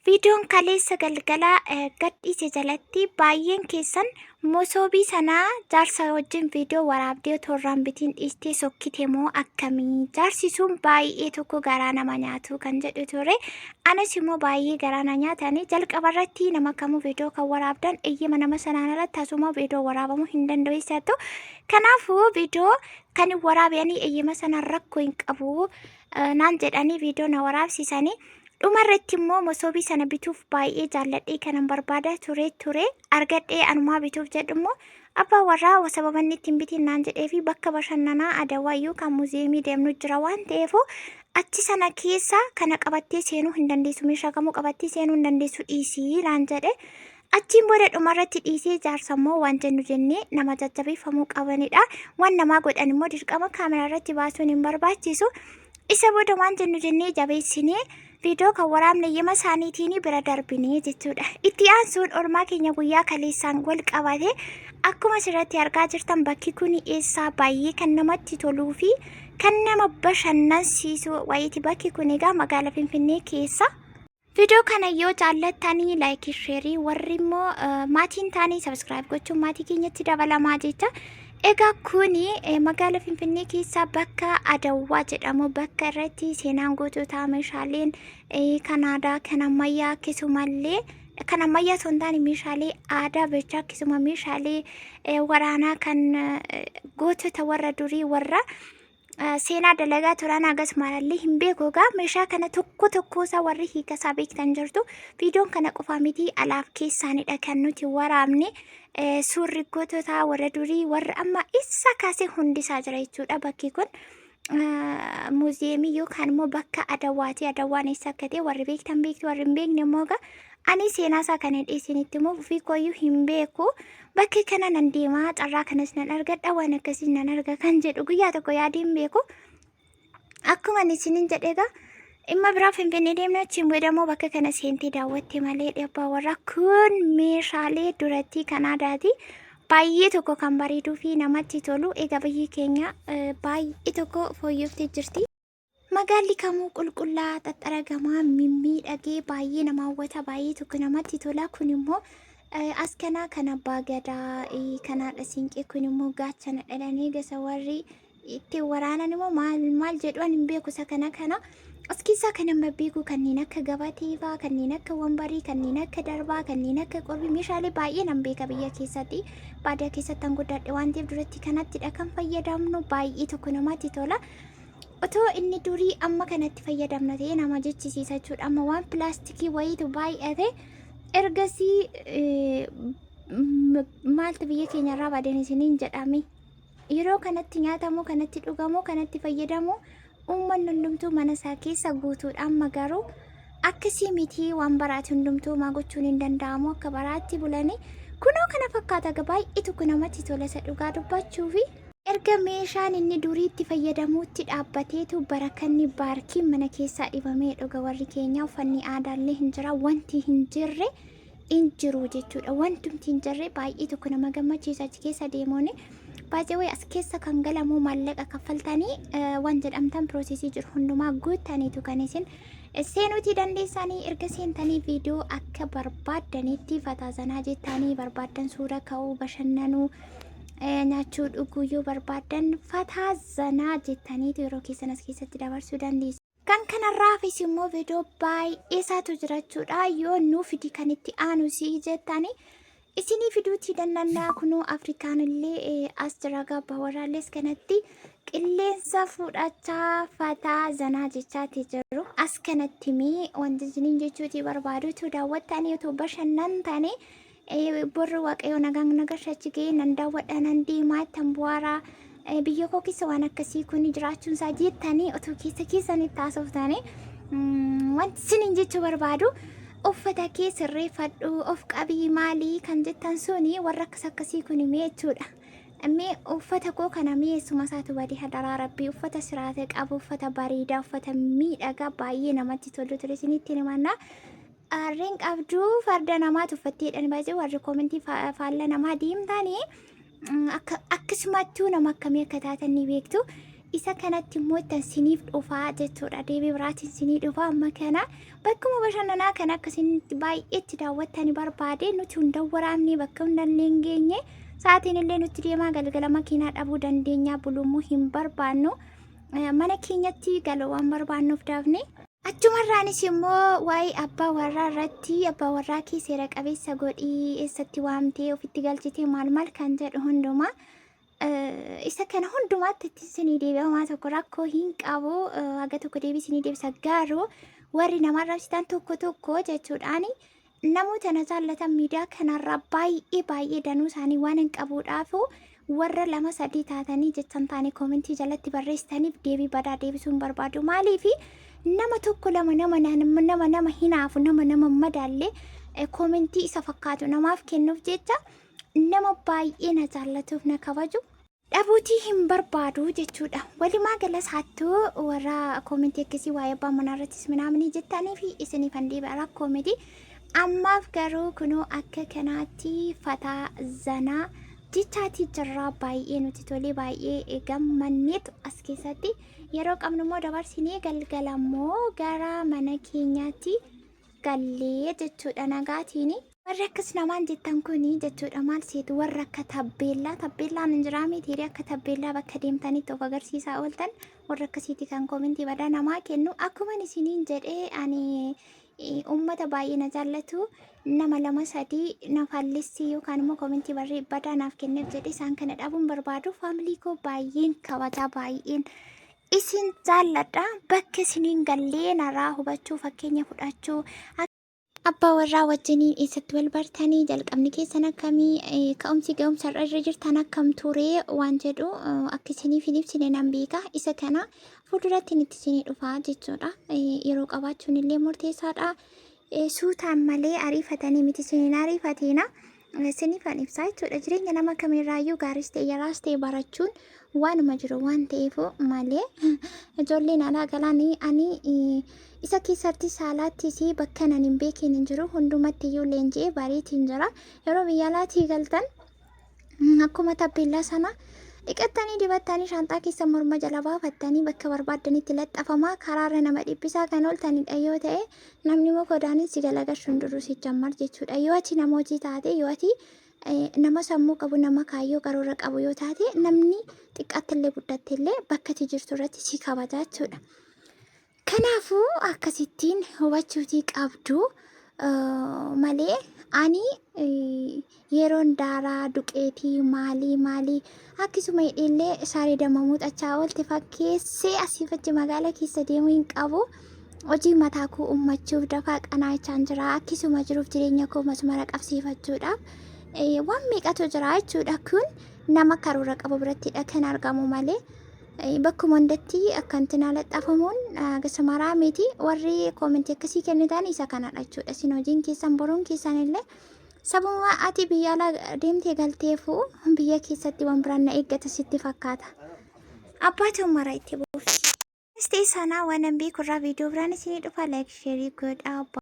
Viidiyoon kaleessa galgala gadhiise jalatti baay'een keessan mosoobii sanaa jaarsa wajjin viidiyoo waraabdee otoo irraan bitiin dhiistee sokkite moo akkamii, jaarsi sun baay'ee tokko garaa nama nyaatu kan jedhu ture. Anis immoo baay'ee garaa na nyaatanii. Jalqaba irratti nama kamuu viidiyoo kan waraabdan eeyyama nama sanaan alatti tasuma viidiyoo waraabamuu hin danda'u eessattuu. Kanaafuu viidiyoo kan hin waraabanii eeyyama sanaan rakkoo hin qabu naan jedhanii viidiyoo na waraabsisanii. Dhuma irratti immoo masoobii sana bituuf baay'ee jaalladhee kanan barbaada ture ture argadhee anumaa bituuf jedhu immoo abbaan warraa sababa inni ittiin bitiin naan jedhee fi bakka bashannanaa Adawaayyuu kan muziyeemii deemnu jira waan ta'eef achi sana keessa kana qabattee seenuu hin dandeessu, meeshaa kamuu qabattee seenuu hin dandeessu, dhiisii naan jedhe. Achiin booda dhumarratti dhiisee jaarsa immoo waan jennu jennee nama jajjabeeffamuu qabanidha. Waan namaa godhan immoo dirqama kaameraa irratti baasuun hin barbaachisu. Isa booda waan jennu jennee jabeessinee viidiyoo kan waraabne eeyyama isaaniitiin bira darbinee jechuudha. Itti aansuun oolmaa keenya guyyaa kaleessaan wal qabate akkuma asirratti argaa jirtan bakki kun eessaa baay'ee kan namatti toluu fi kan nama bashannansiisu wayiiti. Bakki kun egaa magaalaa Finfinnee keessa. Viidiyoo kana yoo jaallattanii like, share, warri immoo maatiin taanii subscribe gochuun maatii keenyatti dabalamaa jecha. Egaa kuni magaala Finfinnee keessaa bakka Adawwaa jedhamu, bakka irratti seenaan goototaa, meeshaaleen kan aadaa, kan ammayyaa, akkasumallee kan ammayyaa osoo hin taane meeshaalee aadaa bichaa, akkasuma meeshaalee waraanaa kan gootota warra durii warra seenaa dalagaa turan hagas maalallee hin beeku. Egaa meeshaa kana tokko tokko isaa warri hiika isaa beektan jirtu. Viidiyoon kana qofaa miti, alaaf keessaanidha kan nuti waraabne. Suurri goototaa warra durii warra amma isa kaasee hundisaa jira jechuudha. Bakki kun muuziyeemii yookaan immoo bakka Adawwaati. Adawwaan eessa akka ta'e warri beektan beektu, warri hin beekne immoo egaa ani seenaa isaa kan hin dhiisinitti immoo ofii kooyyuu hin beeku. Bakka kana nan deemaa, carraa kanas nan argadha, waan akkasii nan arga kan jedhu guyyaa tokko yaadee hin beeku. Akkuma ani isiniin jedhe egaa dhimma biraa Finfinnee deemna, achiin booda immoo bakka kana seentee daawwatte malee abbaa warraa. Kun meeshaalee duratti kan aadaati. Baay'ee tokko kan bareeduu fi namatti tolu. Egaa biyyi keenya baay'ee tokko fooyyooftee jirti. Magaalli kamuu qulqullaa, xaxxaragamaa, mimmiidhagee baay'ee nama hawwata, baay'ee tokko namatti tola. Kun immoo as kanaa kan abbaa gadaa kan haadha siinqee, kun immoo gaachana dhalanii gasa warri ittiin waraanan immoo maal maal jedhu ani hin beeku isa kana kana. As keessaa kan amma beeku kanneen akka gabatee fa'aa, kanneen akka wambarii, kanneen akka darbaa, kanneen akka qorbii, meeshaalee baay'ee nan beeka biyya keessatti. Baadiyyaa keessatti an guddadhe waan ta'eef duratti kanattidha kan fayyadamnu, baay'ee tokko namatti tola. Otoo inni durii amma kanatti fayyadamna ta'ee nama jechisiisa jechuudha. Amma waan pilaastikii wayiitu baay'ate. Ergasii maaltu biyya keenyarraa baden isiniin jedhame. Yeroo kanatti nyaatamu, kanatti dhugamu, kanatti fayyadamu uummanni hundumtuu mana isaa keessa guutuudha. Amma garuu akkasii miti, waan baraati hundumtuu maa gochuun hin danda'amu, akka baraatti bulanii kunoo kana fakkaata. Baay'ee tokko namatti tola isa dhugaa dubbachuufi. Erga meeshaan inni durii itti fayyadamuutti dhaabbateetu barakanni baarkiin mana keessaa dhibamee dhuga. Warri keenya uffanni aadaallee hin jira, wanti hin jirre hin jiru jechuudha. Wantumti hin jirre baay'ee tokko nama gammachiisa achi keessa deemuun. Baay'ee wayi as keessa kan galamu maallaqa kaffaltanii waan jedhamtan process jiru hundumaa guuttaniitu kan isin seenuutii dandeessanii. Erga seentanii viidiyoo akka barbaaddanitti fataazanaa jettanii barbaaddan suura ka'uu, bashannanuu, nyaachuu, dhuguu yoo barbaaddan fataa zanaa jettaniitu yeroo keessan as keessatti dabarsuu dandeessu. Kan kanarraa hafes immoo viidiyoo baay'ee isaatu jirachuudha. Yoo nuu fidi kan itti aanu si jettanii isinii fiduutii dandanda'a. Kunoo Afrikaan illee as jira, abbaa warraallees kanatti qilleensa fudhachaa fataa zanaa jechaati jiru. As kanatti mee wanti isiniin jechuutii barbaadutu daawwattanii otoo bashannantanii borru Waaqayyo nagaan nagarra achi ga'ee nan daawwadha, nan deemaa ittan bu'aaraa, biyya koo keessa waan akkasii kun jiraachuun isaa jettanii otoo keessa keessanitti haasoftanii. Wanti isiniin jechuu barbaadu, uffata kee sirreeffadhu, of qabii, maalii kan jettan suni warra akkas akkasii kun mee jechuudha. Mee uffata koo kana mee eessuma isaatu badee? Hadaraa rabbii, uffata siraata qabu, uffata bareedaa, uffata miidhagaa baay'ee namatti tolu ture isinitti himannaa. Harreen qabdu farda namaa tuffatteedhaan. Baay'ee warri comment faalla namaa deemtanii akkasumattuu nama akkamii akka taatan ni beektu. Isa kanatti immoo ittan siniif dhufaa jechuudha. Deebii biraatiin sinii dhufa amma kana bakkuma bashannanaa kana akka isin baay'eetti daawwattani barbaade nuti hunda waraabnee bakka hundallee hin geenye sa'aatiin illee nutti deemaa galgala makiinaa dhabuu dandeenya bulumuu hin barbaannu mana keenyatti galuu waan barbaannuuf daafne. Achumarraanis immoo waa'ee abbaa warraa irratti abbaa warraa kee seera qabeessa godhii eessatti waamtee ofitti galchitee maal maal kan jedhu hundumaa isa kana hundumaatti ittiin isinii deebi'a homaa tokko rakkoo hin qabu haga tokko deebii isinii deebisa garuu warri nama arrabsitan tokko tokko jechuudhaan namoota na jaallatan miidiyaa kanarraa baay'ee baay'ee danuu isaanii waan hin qabuudhaafu warra lama sadii taatanii jechan taane koomentii jalatti barreessitaniif deebii badaa deebisuu hin barbaadu maaliifi nama tokko lama nama nama nama hinaafu nama nama madaalle koomentii isa fakkaatu namaaf kennuuf jecha nama baay'ee na jaallatuuf na kabaju dhabuutii hin barbaadu jechuudha. Walumaa galas hattuu warra koomentii akkasii waa'ee abbaa manaa irrattis minaaminii jettanii fi isiniifan deebi'a rakkoo miti. Ammaaf garuu kunoo akka kanaatti fataa zanaa jechaatii jirraa baay'ee nuti tolee baay'ee gammanneetu as keessatti yeroo qabnu immoo dabarsinee galgala immoo gara mana keenyaatti gallee jechuudha nagaatiin. Warri akkas namaan jettan kuni jechuudha maal seetu warra akka tabbeellaa tabbeellaan hin jiraa miti akka tabbeellaa bakka deemtanitti of agarsiisaa ooltan warra akkasiiti kan koomentii badaa namaa kennu akkuma isiniin jedhee ani uummata baay'ee na jaallatu nama lama sadii na faallessi yookaan immoo koomentii barree badaa naaf kenneef jedhee isaan kana dhabuun barbaadu faamilii koo baay'een kabajaa baay'een isin jaalladha bakka isiniin gallee narraa hubachuu fakkeenya fudhachuu Abbaa warraa wajjiniin eessatti wal bartanii jalqabni keessan akkamii ka'umsi ga'umsa irra irra jirtan akkam ture waan jedhu akka isiniif hin ibsine nan beeka isa kana fuulduratti itti isinii dhufa jechuudha yeroo qabaachuun illee murteessaadha suutaan malee ariifatanii miti isiniin ariifatiina Isiniifan ibsaa jechuudha. Jireenya nama kamirraayyuu gaariis ta'e yaraas ta'e barachuun waanuma jiru waan ta'eef malee ijoolleen alaa galaan ani isa keessatti saalaattis bakka nan hin beekin hin jiru hundumatti iyyuu leenji'ee bareetiin jira. Yeroo biyya alaatii galtan akkuma tabbeellaa sana dhiqattanii dibattanii shaanxaa keessa morma jala baafattanii bakka barbaaddanitti laxxafamaa karaarra nama dhiphisaa kan ooltanidha yoo ta'e Namni immoo kodaanin si galagalchu hin jiru sijjammar jechuudha. Yoo ati nama hojii taate, yoo ati nama sammuu qabu, nama kaayyoo karoora qabu yoo taate, namni xiqqaatti illee guddatte illee bakka ati jirtu irratti si kabaja jechuudha. Kanaafuu akkasittiin hubachuutii qabdu malee ani yeroon daaraa duqeetii maalii maalii akkasuma hidhiillee saree damma muuxachaa oolte fakkeessee asiif achi magaalaa keessa deemuu hin qabu. Hojii mataa koo uummachuuf dafaa qanaachaan jira. Akkasuma jiruuf jireenya koo masmara qabsiifachuudhaaf waan meeqatu jira jechuudha. Kun nama karoora qabu birattidha kan argamu malee. Bakkuma hundatti akkanti naa laxxafamuun gasamaraa miti. Warri koomentii akkasii kennitan isa kanadha jechuudha. Isin hojiin keessan boruun keessan illee Sababuma ati biyya alaa deemtee galteefu biyya keessatti waan biraan na eeggata sitti fakkaata. Abbaatu mara itti buufti. Istii sanaa waan hin beekurraa viidiyoo biraan isinii dhufa like sheerii godhaa.